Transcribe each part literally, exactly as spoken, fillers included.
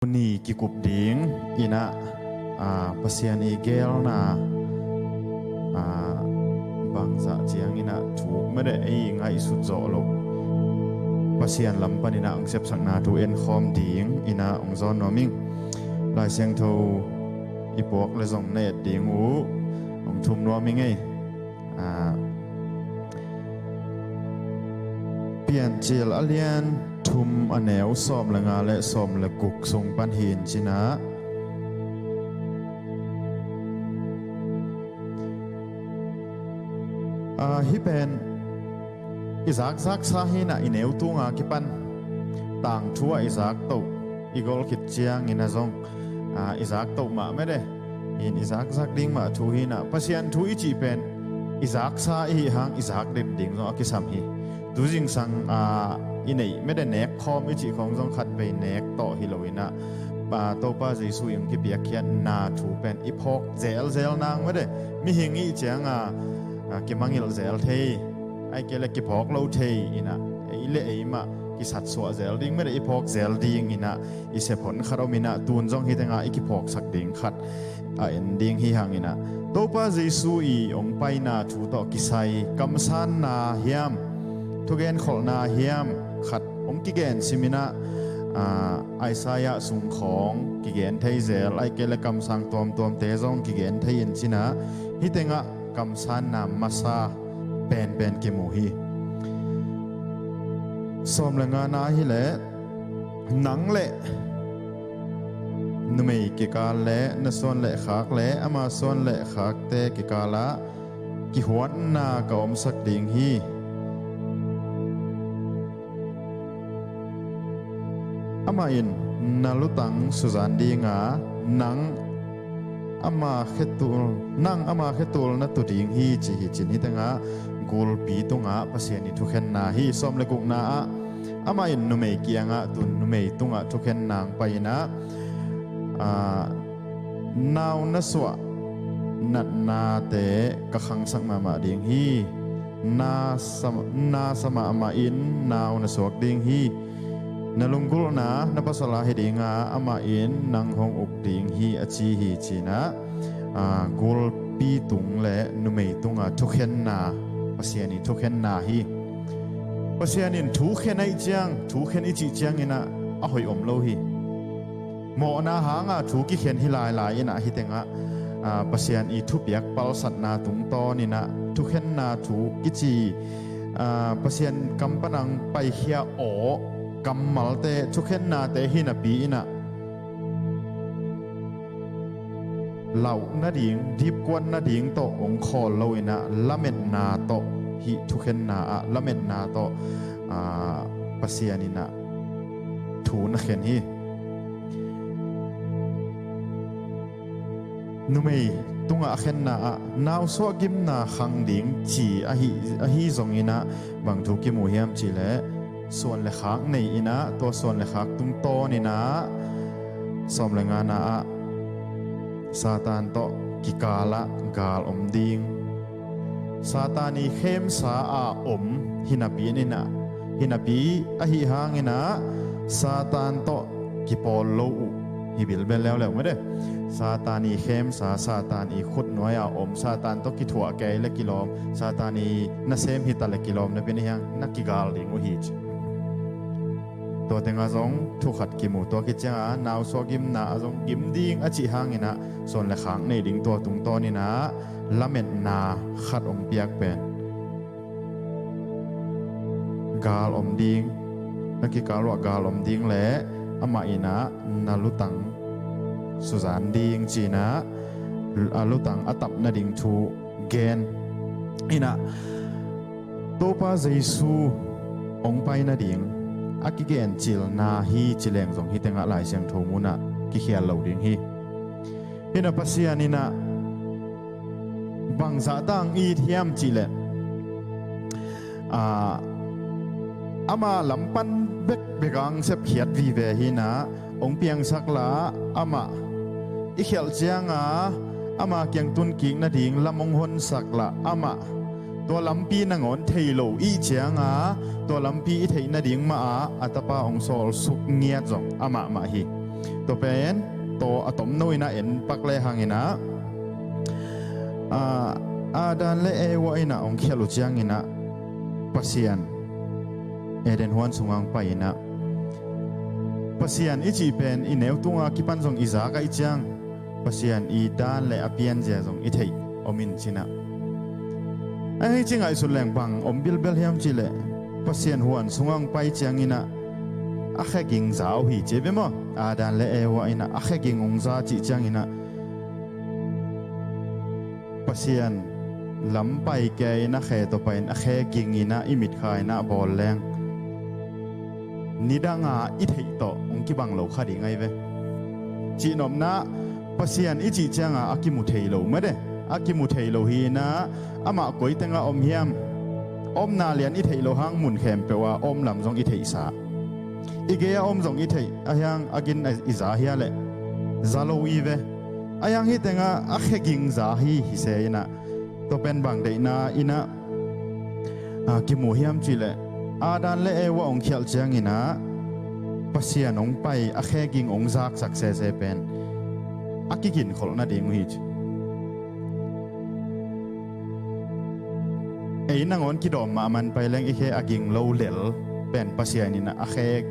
Ni kikup ding inah, aa, Pasian i gelna, aa, bangzah ciang inah thuk mede ei ngaihsut zawh loh Pasian lam pan inah hong sepsakna thu enkhawm ding inah hong zawn nuam ing. Lai Siangtho i puak le zong na et ding uh hong thum nuam ing ei. Aa, Piancil a lian thum a neu sawm le nga le sawm le guk sung pan hi in cinah, aa, hih pen i zakzaksa hinah i neu tunga kipan tangthu ah i zaktoh i gol khit ciangin a zong, aa, i zaktoh mah mede in i zakzak ding mah thu hinah Pasian thu i cih pen i zaksa i hih hang i zak den ding zong a kisam hi. Tu zingsang, aa, i neih mede nek khawm i cih khawng zong khat vei nek tawh hi lo inah, aa, Topa Jesu in hong kipiakkhiatna thu pen i phawk zelzel nang mede mihing i hih cianga, aa, kimangilh zel thei, ahih kei le kiphawk lo thei inah ei le ei mah kisatsuah zel ding mede i phawk zel ding inah i sep hon khat om inah tun zong hih tengah i kiphawksak ding khat a en ding hi hang inah Topa Jesu i hong paina thu tawh kisai kamsanna hiam, thugenkholhna hiam khat hong kigen sim inah, aa, Isaiah sung khawng kigen thei zel, ahih kei le kamsang tuamtuamte zong kigen thei in cinah hih tengah kamsanna masa penpen kimu hi. Sawm le ngana hi leh, nang le numei kikal le na suan le khak le ama suan le khakte kikalah kihuatna ka omsak ding hi. Amah in na lutang suzan dinga nang ama khetul, nang ama khetul na tu ding hi ci hi cin hih tengah gulpi tungah Pasian i thukhenna hi. Sawm le gukna ah amah in numei kiangah tun numei tungah thukhenna hong pai inah, aa, nau na suah natnate ka khangsak mahmah ding hi. Na sa, na sa mahmah in nau na suak ding hi. Na lunggulhna na pasal a hi dinga amah in nang hong uk ding hi a ci hi cinah, aa, gulpi tung le numei tunga thukhenna, Pasian i thukhenna hi. Pasian in thukhen ahih ciang, thukhen i cih ciang inah a hoih om lo hi. Mawhna hanga thu kikhen hi lailai inah hih tengah, aa, Pasian i thupiak palsatna tungtawn inah thukhenna thu kici, aa, Pasian kam pan hong paikhia aw kammalte thukhennate hi napi inah lauh nading, dipkuan nading tawh hong khawl lo inah lametna tawh hih thukhenna ah lametna tawh, aa, Pasian inah thu na khen hi. Numei tungah a khenna ah nausuah gimna khang ding ci ahi, ahi zong inah bang thu kimu hiam cih leh suan le khak nei inah tua suan le khak tungtawn inah sawm le ngana ah Satan tawh kikalah gal om ding. Satan i khemsa a om hi napi inah, hi napi ahi hang inah Satan tawh kipawl lo uh hi bilbel leuleu mede. Satan i khemsa, Satan i khutnuai a om, Satan tawh kithuah kei le kilawm, Satan i nasem hita le kilawm napi inah hiang na kigal ding uh hi ci. Tua tengah zong thu khat kimu tua khit ciangah nausuah gimna ah zong gim ding a cih hang inah suan le khak nei ding tua tungtawn inah lametna khat hong piak pen gal om ding, na kikal uah gal om ding le amah inah na lutang suzan ding ci inah a lutang a tap nading thu gen inah Topa Jesu hong pai nading a kigencilna hi ci leng zong hih tengah Lai Siangtho munah kikhial lo ding hi. Hi inah Pasian inah bangzah tang it hiam cih leh, aa, ama lam pan bekbek a hong sepkhiat vive hi inah hong piangsak la amah i khialh cianga ama kiang tunkik nading lam hong honsak la amah tua lampi nangawn thei lo i hih cianga tua lampi i theih nading mah ah a tapa hong sawlsuk ngiat zong amah mah hi. Tua pen, tua a tomno in ah en pak le hang in ah, ah, Adam le Eva in ah hong khialh uh ciangin ah Pasian Eden huan sungah hong pai in ah, Pasian i cih pen i neu tunga kipan zong i zak ahih ciang Pasian i dan le a pianzia zong i theih om in ci-in ah. Ahi ci ngaihsut leng bang om bilbel hiam cih leh, Pasian huan sungah hong pai ciangin ah a khe ging za uh hi ci ve maw? Adam le Eva in ah a khe ging hong za cih ciangin ah Pasian lam pai kei in a khe tawh pai in a khe ging in ah i mit kha in ah bawl leng, nidanga i theih tawh hong kibang lo kha ding ahi ve. Cihnopna, Pasian i cih cianga a kimu thei lo mede, a kimu thei lo hi in ah, amah koi tengah om hiam? Omna lian i theih loh hang mun khempeuh ah om lam zong i theihsa. I gei-ah om zong i theih, ahi hang a gin i za hia leh za lo i ve. Ahi hang hih tengah a khe ging za hi hi se in ah, tua pen bang deihna in ah, ah, kimu hiam cih leh, Adam le Eva hong khialh ciangin ah Pasian hong pai a khe ging hong zaksak sese pen a kiginkholh nading uh hi ci. Ei nangawn kidawm mahmah in pai leng i khe a ging lo lel pen Pasian in ah a khe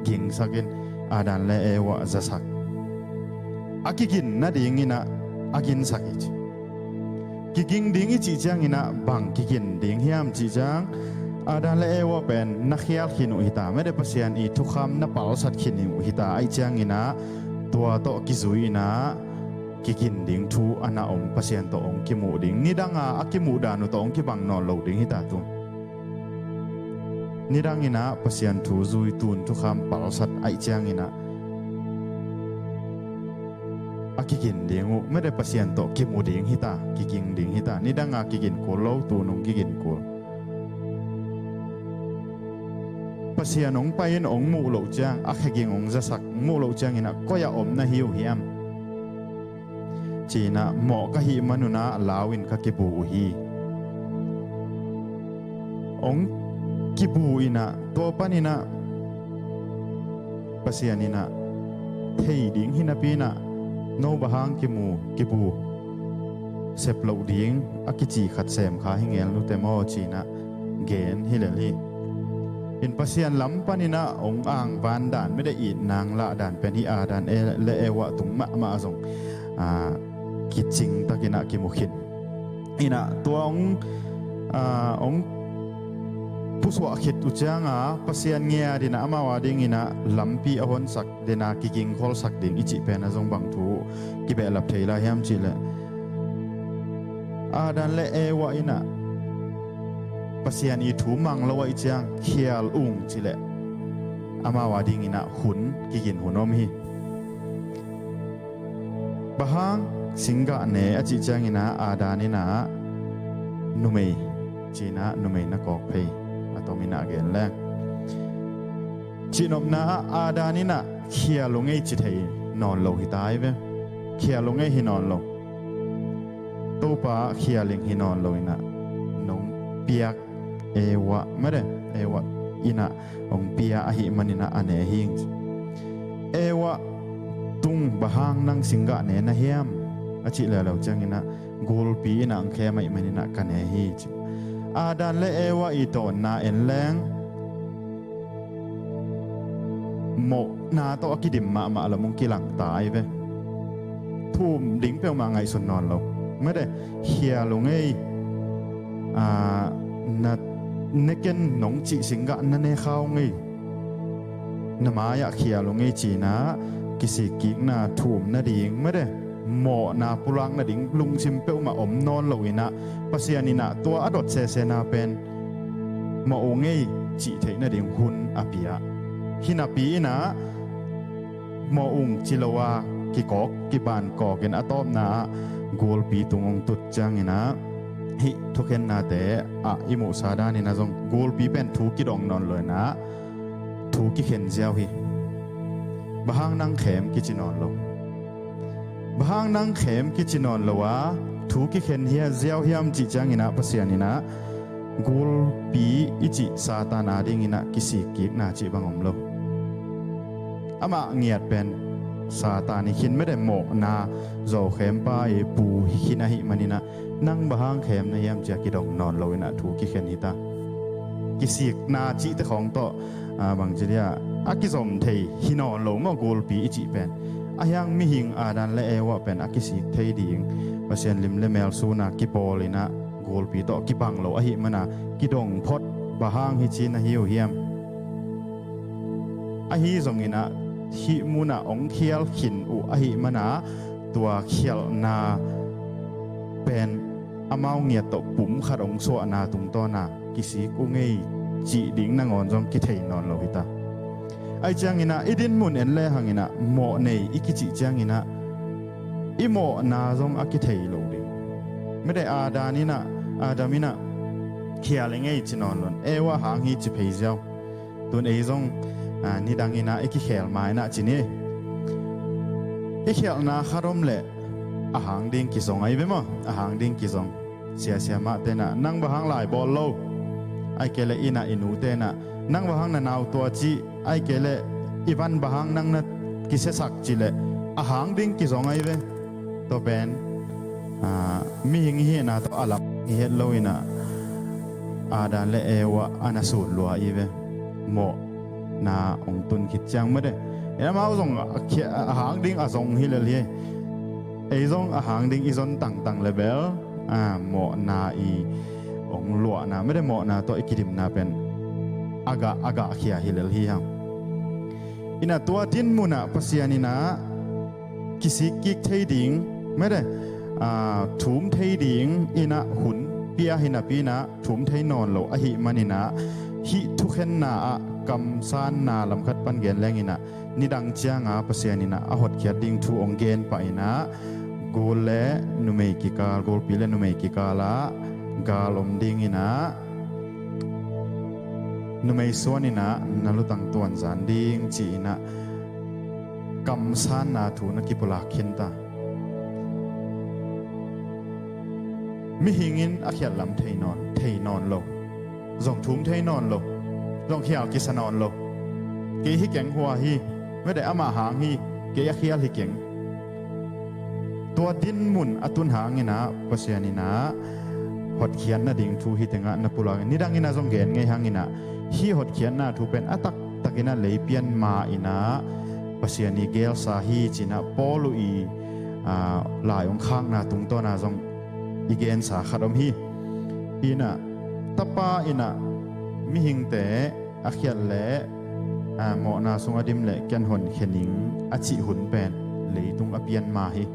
gingsak in Adam le Eva zasak. A kigin nading in ah a ginsak hi ci. Kiging ding i cih ciangin ah bang kigin ding hiam cih ciang, Adam le Eva pen na khial khin uh hi ta, mede Pasian i thukham na palsat khin uh hi ta, ahih ciangin ah tua tawh kizui in ah kigin ding thu a na om, Pasian tawh hong kimuh ding, nidanga a kimuh dan uh tawh hong kibang nawn lo ding hi ta tun. Nidang in ah Pasian thu zui tun thukham palsat ahih ciangin ah a kigin ding uh, mede Pasian tawh kimu ding hi ta, kiging ding hi ta, nidanga kigin kul lo, tunung kigin kul. Pasian hong pai in hong muh loh ciang, a khe ging hong zasak hong muh loh ciangin ah koi ah om na hi uh hiam? Ci-in ah mawh ka hih man un ah lau in ka kibu uh hi. Hong kibu in ah tua panin ah Pasian in ah thei ding hi napi in ah, no bang hang kimu kibu sep loh ding a kici khat sem kha hi ngel nute maw ci-in ah gen hi lel hi. In Pasian lam panin ah hong angvan dan, mede it nang lah dan pen hih Adam le Eva tung mahmah zong, ah, kicing takin ah kimu khin. In ah tua hong, ah, hong pusuah khit uh cianga Pasian ngiat in ah amau a dingin ah lampi a honsak, den a kigingkholsak ding i cih pen ah zong bang thu kibehlap thei lai hiam cih leh, Adam le Eva in ah Pasian i thu mang lo ahih ciang khial ung cih leh amau a dingin ah hun, kigin hun om hi. Bang hang singgah ne a cih ciangin ah Adam in ah numei ci-in ah numei na kawk phei a tom in ah gen leng, cihnopna ah Adam in ah khial ung ei ci thei nawn lo hi ta hi ve. Khial ung ei hi nawn lo. Topa khial ing hi nawn lo in ah nong piak Eva, mede Eva in ah hong pia ahih manin ah a ne hi ing ci. Eva tung bang hang nang singgah ne na hiam a cih lelo ciangin ah gulpi in ah hong khem ahih manin ah ka ne hi ci. Adam le Eva i tawnna en leng mawhna tawh a kidim mahmah lam hong kilang ta hi ve. Thum ding peuhmah ngaihsun nawn lo. Mede khial ung ei, ah, na neken nong cih singgah na ne kha ung ei. Na mai-ah khial ung ei ci-in ah kisikkikna thum nading, mede mawhna pulak nading lungsim peuhmah om nawn lo in ah Pasian in ah tua a dot sesena pen mawh ung ei cih theih nading hun a pia. Hi napi in ah mawh ung ci lo a kikawk kiban kawk in a tawpna ah gulpi tung hong tut ciangin ah hih thukhennate ah i muhsa dan in ah zong gulpi pen thu kidong nawn lo in ah thu kikhen ziau hi. Bang hang nang khem kici nawn lo. Bang hang nang khem kici nawn lo a thu kikhen hi a ziau hiam cih ciangin ah Pasian in ah gulpi i cih Satan a dingin ah kisikkikna cih bang om lo. Amah ngiat pen Satan i khin mede mawhna zawkhempa i pu hi khin ahih maninah, nang bang hang khem na hiam cia kidong nawn loinah thu kikhen hita. Kisikna cihte khawng tawh, a, bangci dia a kizom thei hi nawn lo maw gulpi i cih pen. Ahiang mihing Adam le Eva pen a kisik thei ding, Pasian lim le mel suna kipawlinah gulpi tawh kibang lo ahih mana kidong phot bang hang hi ci na hi uh hiam? Ahi zonginah hih munah hong khial khin uh ahih mana tua khialhna pen amau ngiat tawh pum khat hong suahna tungtawna kisik uh ngei cih ding nangawn zong kithei nawn lo hita. Ahi cianginah i dinmun en le hanginah mawh nei i kicih cianginah i mawhna zong a kithei lo ding. Mede Adam inah, Adam inah khial i ngei ci nawn lon, Eva hang hi ci phei ziau. Tun ei zong, a, nidang inah i kikhel ma inah ci ni. I khialhna khat om leh a hang ding kizong ahi ve maw? A hang ding kizong. Siasia mah tenah nang bang hang lai bawl lo, ai kei le inah i nu tenah nang bang hang na nau tua cih, ai kei le i van bang hang nang na kisiasak cih leh a hang ding kizong ahi ve. Tua pen, a, mihing i hihna tawh a lam i het loinah Adam le Eva a na sun lua i ve. Mawhna hong tun khit ciang mede, amau zong a khia-, a hang ding a zong hi lel hi. Ei zong a hang ding i zon tangtang le bel, a, mawhna i hong luahna mede mawhna tawh i kidimna pen a gah, a gah khia hi lel hi hang. Inah tua dinmunah Pasian inah kisik kik thei ding mede, a, thum thei ding inah hun pia hi napi inah thum thei nawn lo ahih maninah hih thukhenna ah kamsanna lamkhat pan gen lenginah nidang cianga Pasian inah a hotkhiat ding thu hong gen pah inah gul le numei kikal, gulpi le numei kikalah gal om dinginah numei suan inah na lutang tuanzan ding ci inah kamsanna thu na kipulak khinta. Mihing in a khialh lam thei nawn, thei nawn lo. Zong thum thei nawn lo. Zong khial kisa nawn lo. Kei hi keng hua hi, mede amah hang hi, kei a khial hi keng. Tua dinmun a tun hanginah Pasian inah hotkhiat nading thu hi tengah na pulak. Nidang inah zong gen ngei hanginah hih hotkhiatna thu pen a taktakinah leipian ma inah Pasian i gelsa hi cinah Paul uh i, a, lai hong khakna tungtawna zong i gensa khat om hi. Inah tapa inah mihingte a khialh le, a, mawhna sung a dim le kian honkhia ning a cih hun pen leitung a pian ma hi.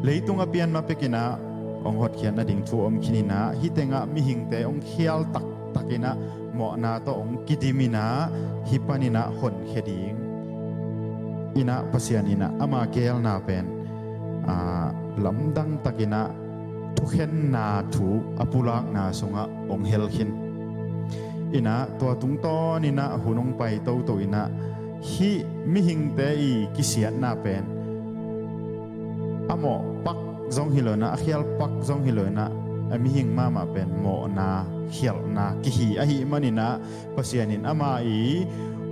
Leitung a pian ma pekinah hong hotkhiat nading thu om khininah hih tengah mihingte hong khial taktakinah mawhna tawh hong kidiminah hih paninah honkhia ding inah Pasian inah ama gelna pen, a, lamdang takinah thukhenna thu a pulakna sungah hong hel khin. Inah tua tungtawn inah hun hong pai toto inah hih mihingte i kisiatna pen a mawh pak zong hi lo inah, a khial pak zong hi lo inah, a mihing mahmah pen mawhna khialhna kihi ahih maninah Pasian in ama i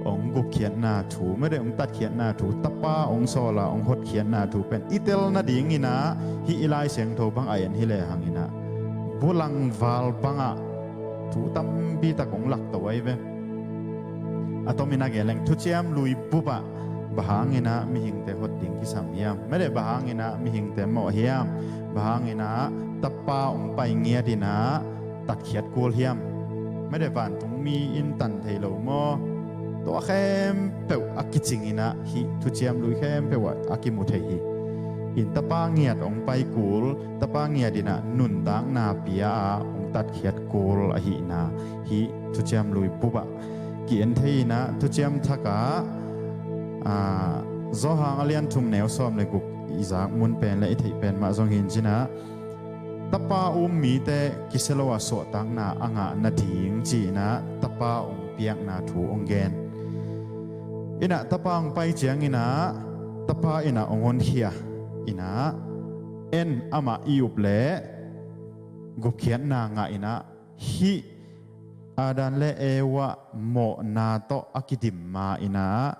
hong gukkhiatna thu, mede hong tatkhiatna thu, tapa hong sawla hong hotkhiatna thu pen i tel nadinginah hih i Lai Siangtho bang a en hi le hanginah bulangval bangah thu tampi tak hong lakto ahi ve. A tomin a geleng thuciam lui bupah bang hanginah mihingte hot ding kisam hiam? Mede bang hanginah mihingte mawh hiam? Bang hanginah tapa hong pai ngiat inah tatkhiat kul hiam? Mede vantungmi in tan thei lo maw? Tua khempeuh a kicinginah hih thuciam lui khempeuh ah a kimu thei hi. In tapa ngiat hong pai kul, tapa ngiat inah nuntakna pia a hong tatkhiat kul ahihna hih thuciam lui bupah ki-en thei inah thuciam thakah, a, Johan a lian thum neu sawm le guk i zak mun pen le i theih pen mah zong hi in cinah tapa um mite kisia lo a suahtakna a ngah nading ci inah tapa hong piakna thu hong gen. Inah tapa hong pai cianginah tapa inah hong honkhia inah en amah i up le gupkhiatna ngah inah hih Adam le Eva mawhna tawh a kidim ma inah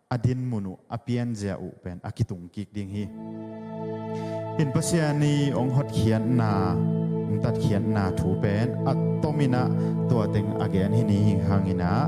a dinmun uh, a pianzia uh pen a kitung kik ding hi. In Pasian i hong hotkhiatna, hong tatkhiatna thu pen a tomin ah tua teng a gen hi ni. Hing hangin ah